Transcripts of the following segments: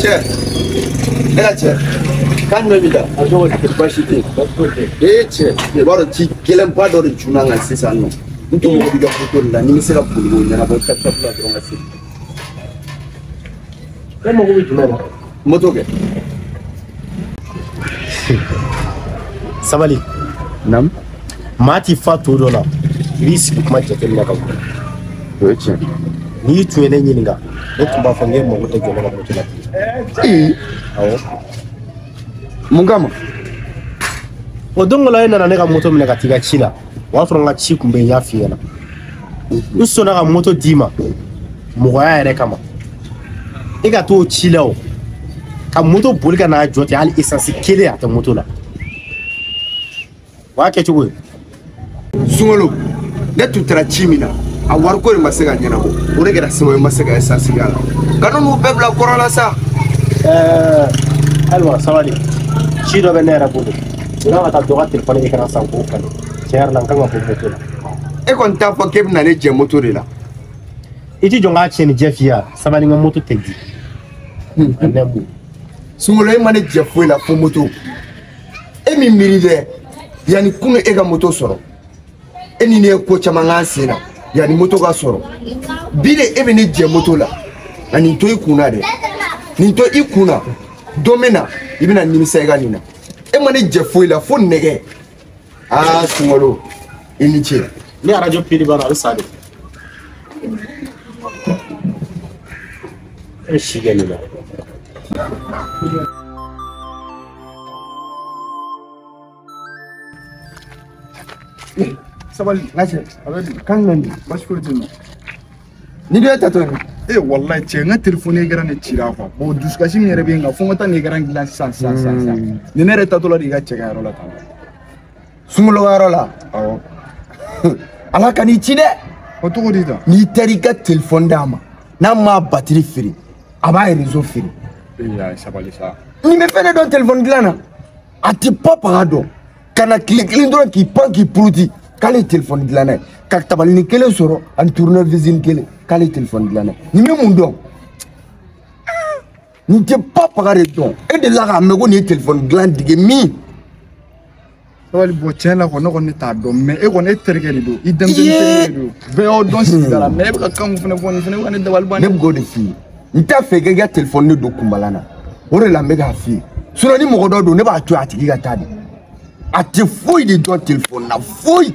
Cɛ, ne ka cɛ, kan jumɛn b'i da? A tɔgɔ di, baasi tɛ yen. Ee cɛ, i b'a dɔn ci gɛlɛnba dɔ de cunna n kan sisan nɔ. N tun mago b'i ka moto de la, ni n bɛ se ka boli k'o ɲɛnabɔ tap tap la dɔrɔn ka segin. E mago bɛ jumɛn na? Moto kɛ. Sabali. Naamu. Maa t'i fa to dɔ la, i b'i sigi kuma jateminɛ ka bɔ. O ye tiɲɛ. N'i tun ye ne ɲininka, ne tun b'a fɔ n k'e mago tɛ jɔ ne ka moto la bilen. Ee. Awɔ. Mun kama? O don dɔ la e nana ne ka moto minɛ ka t'i ka ci la. O y'a sɔrɔ n ka ci kun bɛ yen, n y'a f'i ɲɛna. N sɔnna ka moto d'i ma mɔgɔya yɛrɛ kama. E ka t'o ci la o. Ka moto boli ka n'a jɔ ten, hali esansi kelen a tɛ moto la. O y'a kɛ cogo ye. Sunkalo, ne tun taara ci min na, a wariko de ma se ka ɲɛnabɔ. O de kɛra sababu ye n ma se ka esansi k'a la. Ka n'u bɛɛ bila kɔrɔ la sa. Ayiwa sabali, ci dɔ bɛ ne yɛrɛ bolo. N kan ka taa dɔ ka telefɔni ekran san k'o falen. Tiɲɛ yɛrɛ la n kan ka bɔ moto la. E kɔni t'a fɔ k'e bɛna ne jɛ moto de la. I ti jɔ n k'a tiɲɛ ni jɛ f'i ye wa? Sabali, n ka moto tɛ di. A nɛmu. Sunkalo, e ma ne jɛ foyi la fo moto. E min miiri dɛ, yanni kunu e ka moto sɔrɔ, e ni ne ye ko caman k'an sen na yanni moto ka sɔrɔ. Bi de e bɛ ne jɛ moto la, nka nin to i kun na dɛ. Nin to i kun na, don bɛ na i bɛna nimisa i ka nin na. E ma ne jɛ foyi la fo nɛgɛ. Aa Sunkalo, i ni ce. Ni arajo pili banna a bɛ sa de. E si kɛ nin na. Sabali. N ka cɛ. A bɛ di? Kan jumɛn bi? Baasi foyi tɛ yen nɔ. Ni dɔ ye tatɔ ye. Eh wallahi cɛ, n ka telefɔni écran de cira quoi. Bon dusukasi min yɛrɛ bɛ n kan, fo n ka taa nin écran dilan sisan sisan sisan sisan. Ni ne yɛrɛ taatɔ la de i ka cɛ ka yɔrɔ la tan. Sunkalo ka yɔrɔ la. Awɔ. Ala ka n'i ci dɛ. O cogo di tan? N'i taara i ka telefɔni d'a ma, n'a m'a batiri feere, a b'a réseau feere. Ee ayi sabali sa. Nin bɛ fɛn de dɔn telefɔni dilan na. A tɛ pa paga dɔn. Ka na tile kelen dɔrɔn k'i pan k'i puruti k'ale ye telefɔni dilanna ye. Ka tabalini kelen sɔrɔ ani tournevis kelen k'ale ye telefɔni dilanna ye. Nin bɛ mun dɔn? Nin tɛ pa paga de dɔn. E delila k'a mɛn ko nin ye telefɔni dilan dege min? Sabali, bɔn tiɲɛ la kɔni ne kɔni t'a dɔn, mais e kɔni e terikɛ de don, i denmisɛnnin terikɛ de don, bɛɛ y'aw dɔn sigida la, mais e bɛ ka kan mun fana fɔ nin fana bɛ ka ne dabali ban. Ne bɛ k'o de f'i ye. N t'a fɛ i ka telefɔni de don kunbala na. O de la n bɛ k'a f'i ye. Sinon ni mɔgɔ dɔ don, ne b'a to yen a tigi ka taa de. A tɛ foyi de dɔn telefɔni na, foyi.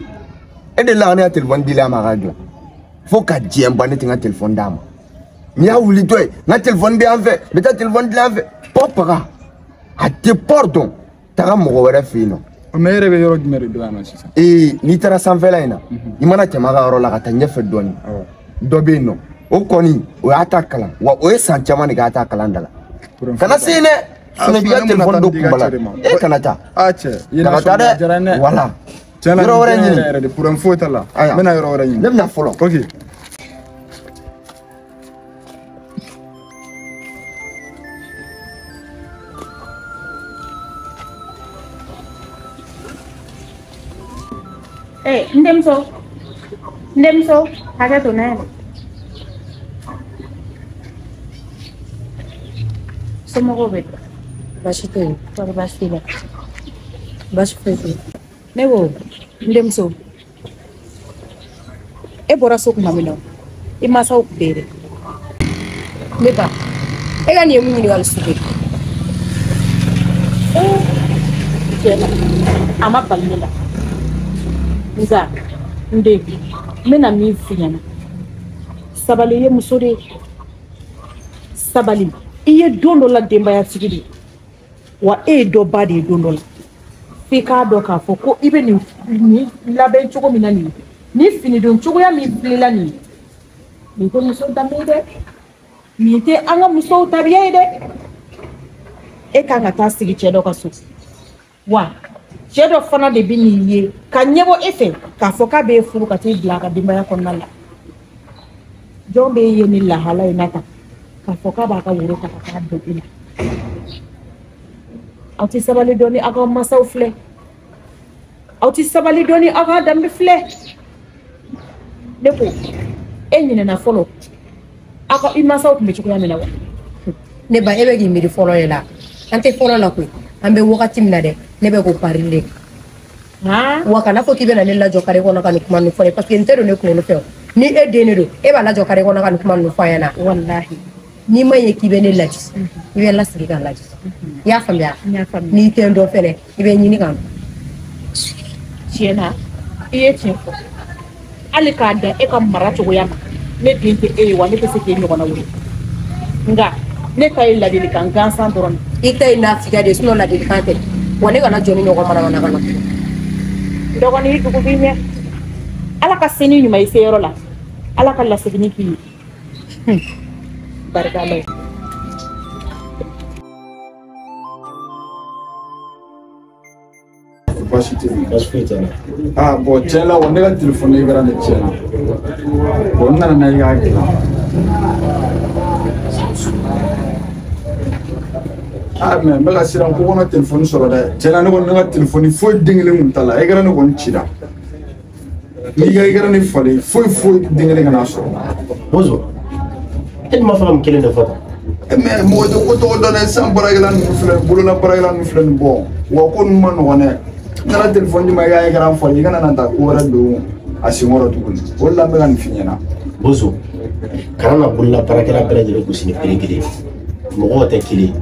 E delila ka ne ka telefɔni dili a ma a ka dilan. Fo ka diɲɛ ban, ne tɛ n ka telefɔni d'a ma. N'i y'a wuli tɔ ye, n ka telefɔni bɛ yan fɛ, n bɛ taa telefɔni dilan yan fɛ. Pɔ paga, a tɛ pɔri dɔn. Taga mɔgɔ wɛrɛ fɛ yen nɔ. Mais e yɛrɛ bɛ yɔrɔ jumɛn de dɔn yan nɔ sisan? Ee, n'i taara sanfɛla in na, i mana tɛmɛ a ka yɔrɔ la ka taa ɲɛfɛ dɔɔni. Dɔ bɛ yen nɔ. O kɔni, o y'a ta kalan. Wa o ye san caman de k'a ta kalan da la. Kana se yen dɛ. Sinon i b'i ka telefɔni don kunba la. E kana taa. Ah cɛ, i ye Kana taa nasɔngɔ diyara n dɛ. ye. Wala. Tiɲɛ la Yɔrɔ wɛrɛ nin ɲini. yɛrɛ de problème foyi t'a la. Ayiwa. N bɛna yɔrɔ wɛrɛ ɲini. Ne bɛna fɔlɔ. Ok. Eh, n denmuso. N denmuso, hakɛ to na yɛrɛ. Somɔgɔw bɛ di? Baasi tɛ yen. Kɔri baasi t'i la? Baasi foyi tɛ yen. Ne ko, n denmuso, e bɔra so tuma min na, i mansaw tun bɛ yen dɛ. Ne ba, e ka nin ye mun ɲininkali sugu ye? Tiɲɛ na, a ma bali ne la. Nka, n den, n bɛna min f'i ɲɛna. Sabali, i ye muso de ye. Sabali, i ye don dɔ la denbayatigi de ye. Wa e ye dɔ ba de ye don dɔ la. F'i k'a dɔn k'a fɔ ko i bɛ nin labɛn cogo min na nin ye, nin finidon cogoya min filɛ nin ye, nin tɛ muso danbe ye dɛ, nin tɛ an ka musow tabiya ye dɛ. E kan ka taa sigi cɛ dɔ ka so, wa cɛ dɔ fana de bɛ n'i ye ka ɲɛbɔ e fɛ k'a fɔ k'a b'e furu ka t'i bila a ka denbaya kɔnɔna la. Jɔn b'e ye nin lahala in na tan k'a fɔ k'a b'a ka woro ta ka taa don i la? Aw tɛ sabali dɔɔni aw ka masaw filɛ, aw tɛ sabali dɔɔni aw ka danbe filɛ. Ne ko e ɲinɛna fɔlɔ aw ka i masaw tun bɛ cogoya min na wa? Ne ba, e bɛ k'i miiri fɔlɔ de la. An tɛ fɔlɔ la koyi, an bɛ wagati min na dɛ, ne bɛ k'o pari de. Wa kana fɔ k'i bɛna ne lajɔ kare kɔnɔ ka nin kuma ninnu fɔ ne, parce que n tɛ don ne kunkolo fɛ o. Ni e den de don, e b'a lajɔ kare kɔnɔ ka nin kuma ninnu fɔ an ɲɛna. Walahi. N'i ma ɲɛ k'i bɛ ne lajɛ, i bɛ lasigi ka lajɛ. I y'a faamuya? N'i tɛ n dɔn fɛnɛ, i bɛ ɲini ka n dɔn. Tiɲɛ na, i ye tiɲɛ fɔ. Hali k'a dan e ka mara cogoya ma, ne den tɛ e ye wa ne tɛ se k'e ɲɔgɔnna wele. Nka ne ta ye ladilikan gansan dɔrɔn de. I ta ye nafigiya de ye, sinon ladilikan tɛ. Wa ne kana jɔ ni ɲɔgɔn manamana ka na. Dɔgɔnin, i dugu b'i ɲɛ. Ala ka sini ɲuman i se yɔrɔ la, Ala ka laseginni k'i ye. Barika Ala ye. Baasi tɛ yen. Baasi foyi tɛ n na. Ah bon, tiɲɛ la wa ne ka telefɔni écran de tiɲɛna. Bon, n nana n'a ye k'a dilan. Ah mais n bɛ ka siran ko kɔnɔ telefɔni sɔrɔ dɛ. Tiɲɛ na ne kɔni ne ka telefɔni foyi den kelen kun t'a la. Écran de kɔni cira. N'i ka écran de falen, foyi foyi den kelen kana sɔrɔ. Bozo, e dun b'a fɛ ka mun kelen de fɔ tan? Mais mɔgɔ tɛ ko tɔgɔ dɔn dɛ, sisan baarakɛla ninnu filɛ, bolola baarakɛla ninnu filɛ nin bɔ. Wa ko ninnu ma nɔgɔn dɛ. N nana telefɔni d'i ma i ka écran falen, i kana na taa ko wɛrɛ don a senkɔrɔ tuguni. O de la n bɛ ka nin f'i ɲɛna. Bozo, kana na bolola baarakɛla bɛɛ lajɛlen gosi ni bere kelen ye. Mɔgɔw tɛ kelen ye.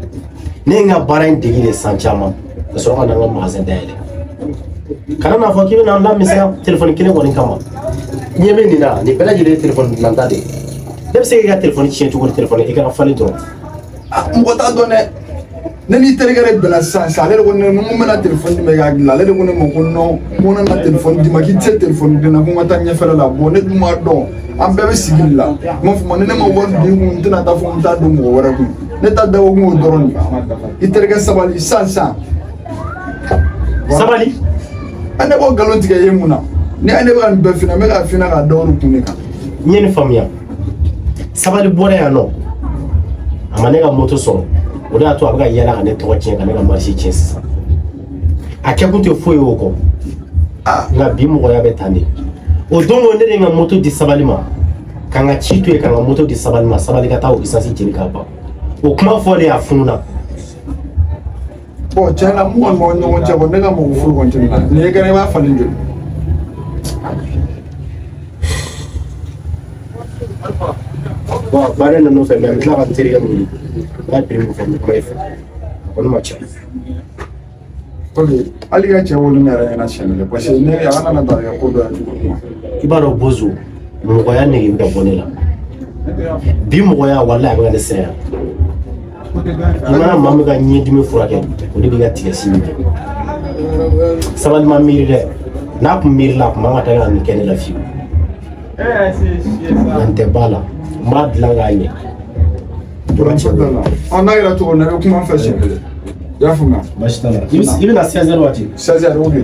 Ne ye n ka baara in dege de san caman ka sɔrɔ ka na n ka magasin dayɛlɛ. Kana n'a fɔ k'i bɛna n lamisɛnya telefɔni kelen kɔni kama. Ɲɛ bɛ nin na, nin bɛɛ lajɛlen ye telefɔni dilanta de ye. Ne bɛ se k'i ka telefɔni tiɲɛ cogo di telefɔni écran falen dɔrɔn? Ah, mɔgɔ t'a dɔn dɛ. Ne n'i terikɛ de bɛnna sisan sisan, ale de ko ne ma ko n bɛna telefɔni d'i ma i k'a dilan. Ale de ko ne ma ko non, ko n nana telefɔni d'i ma k'i tɛ se telefɔni dilan na, ko n ka taa ɲɛfɛla la. Bon, ne dun b'a dɔn an bɛɛ bɛ sigi de la. N m'a fɔ ma ni ne ma wari don i kun, n tɛna taa fɔ n t'a don mɔgɔ wɛrɛ kun. Ne ta dabɔ kun y'o dɔrɔn de. I terikɛ sabali sisan sisan. Sabali? Ne b'o nkalon tigɛ i ye mun na? Ni ne bɛ ka nin bɛɛ f'i ɲɛna, n bɛ k'a f'i ɲɛna k'a da o de kun de kan. N ye nin faamuya. Sabali bɔra yan nɔ, a ma ne ka moto sɔrɔ, o de y'a to a bɛ ka yala ka ne tɔgɔ tiɲɛ, ka ne ka marché tiɲɛ sisan. A kɛkun tɛ foyi ye o kɔ. Nka bi mɔgɔya bɛ tan de. O don o ne de ye n ka moto di sabali ma, ka n ka ci to yen, ka n ka moto di sabali ma, sabali ka taa o essence jeni k'a ban. O kuma fɔlen a fununa. Bon, tiɲɛ na mun kɔni b'aw ni ɲɔgɔn cɛ kɔni, ne ka mɔgɔ foyi kɔni tɛ nin na. Nin ye kɛnɛ i b'a falen joli? Bon, baara ninnu fɛ, mais n bɛ tila ka n terikɛ wele. N b'a prix min fɔ, n bɛ kuma i fɛ. A kɔni ma ca. Ok, hali i ka cɛ wele ne yɛrɛ ɲɛna siɲɛ kelen, parce que ne a kana na taa kɛ ko dɔ ye tuguni. I b'a dɔn Bozo, mɔgɔya nege bɛ ka bɔ ne la. Bi mɔgɔya walahi a bɛ ka ne sɛgɛn. I mana maa min ka ɲɛdimi furakɛ, o de b'i ka tigɛ si minɛ. Sabali ma miiri dɛ. N'a kun miiri la, a kun man ka taa ka nin kɛ ne la fiyewu. Nka n tɛ ba la, n b'a dilan k'a ɲɛ. Ɔ, n'a kɛra cogo min na, i bɛ kuma n fɛ siɲɛ kelen. I y'a faamuya? Baasi t'a la. I bɛna 16h waati? 16h, ok.